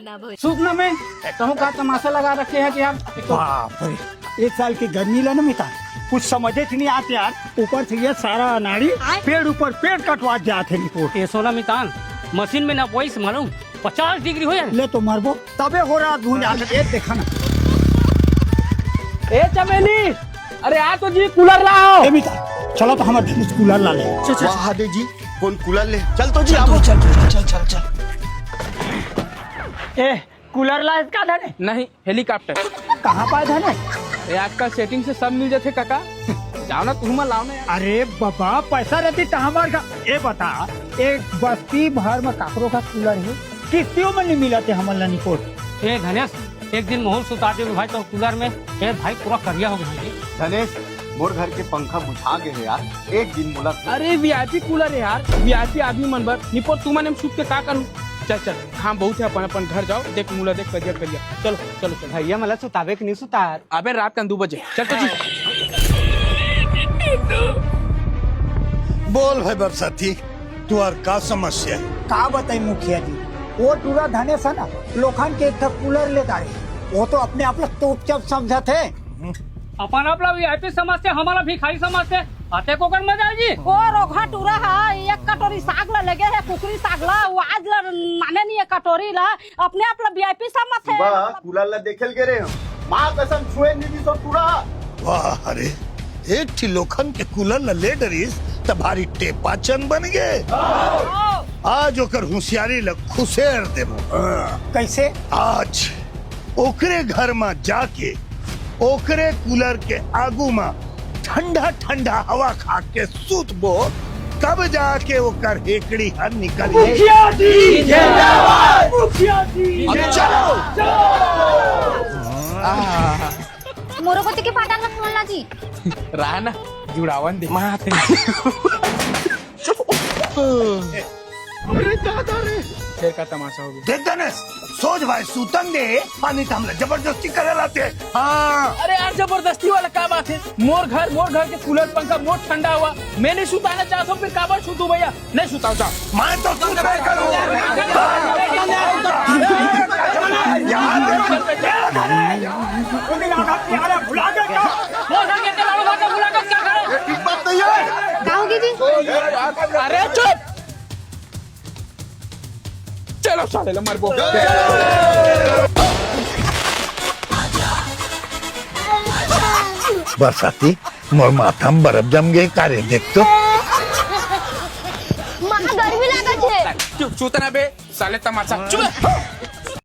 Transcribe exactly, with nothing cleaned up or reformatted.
सुन ना मैं, कहूँ का तमाशा लगा रखे है यार। बाप रे, एक साल की गर्मी ला ना मितान, कुछ समझे च नहीं आते यार। ऊपर से ये सारा अनाड़ी पेड़ ऊपर पेड़ कटवा जात है निपोर। ए सोना मितान, मशीन में ना वॉइस मालूम पचास डिग्री हो जाए। ले तो मरबो, तबे हो रात भूंज आते। ए देखा ना। ए चमेली, अरे आ तो जी, कूलर लाओ। ए मितान, चलो तो हमारे धनुष कूलर ला ले। चल, चल। वाह दे जी, कौन कूलर ले? चल तो जी, चल, आओ। चल, चल, चल, चल, चल। ए, कूलर ला इसका धने? नहीं, हेलीकॉप्टर। कहाँ पाए धने? ए, आजकल सेटिंग से सब मिल जाते काका। जाओ ना, तुम लाओ ना यार। अरे बाबा, पैसा रहती तो हमार का। ए बता, एक बस्ती भर में काकरो का कूलर है, किस्तियों में नहीं मिलते हमन ला निपोर। ए धनेश, एक दिन मोहन सुता दे भाई तो कूलर में। ए भाई, पूरा करिया हो गया भाई। धनेश, मोर घर के पंखा बुझा गए है यार, एक दिन मोला। अरे वीआईपी कूलर है यार, वीआईपी आदमी मन बर। निपोर, तुमन एम सूत के का करू? चल चल, काम बहुत है, अपन अपन घर जाओ। देख मुला देख, करिया करिया। चलो चलो चलो। भैया, मला सुतावे के नहीं सुतार। अबे रात का दो बजे। चल तो जी। बोल भाई बरसाती, तुहार का समस्या है? का बताई मुखिया जी, वो टूरा धनेश है ना, लोखन के एक ठा कूलर ले डारे। वो तो अपने आप ला तोप चप समझत है। अपन आप ला वीआईपी समझते, हमारा भिखारी समझते। आते को कर मजा जी। ओ रोघा टूरा है, एक कटोरी साग ला लगे है, कुकरी साग ला, वो आज ला माने नहीं है कटोरी ला, अपने आप ला वीआईपी समझ है। सुबह कूलर ला देखे ल गे रहे हो, माँ कसम छुए नहीं दी सो टूरा। वाह रे, एक ठी लोखन के कूलर ला ले डरिस त भारी टेपा चंद बन गे। आज ओकर होशियारी ला खुसेर देबो। कैसे? आज ओकरे घर म जाके ओकरे कूलर के आगू म ठंडा ठंडा हवा खा के सूतबो, तब जाके ओकर हेकड़ी ह निकल। मुखिया जी जिंदाबाद। मुखिया जी अब चलो। मोरो कोती के पाटा का फोन ला जी। रहा ना, जुड़ावन दे। माँ। अरे दादा रे। फिर का तमाशा हो गया? देख धनेश, सोच भाई सूतन दे, पानी तो हमला जबरदस्ती करे लाते। हाँ। अरे यार, जबरदस्ती वाला का बात है? मोर घर, मोर घर के कूलर पंखा, मोर ठंडा हवा, मैं नहीं सुताना चाहता हूँ, फिर काबर सुतू भैया? नहीं सुताओ, जाओ। मैं तो सूत नहीं करूँ। यहाँ देखो। मोर घर के लाड़ू भात भुला के क्या करे? ये ठीक बात नहीं है। का होगी जी? अरे चुप। चलो साले ला मरबो। बरसाती, मोर माथा में बर्फ जम गए का रे, देख तो। माँ, गर्मी लागत है। चुप, चूतना बे, साले तमाशा। चुप।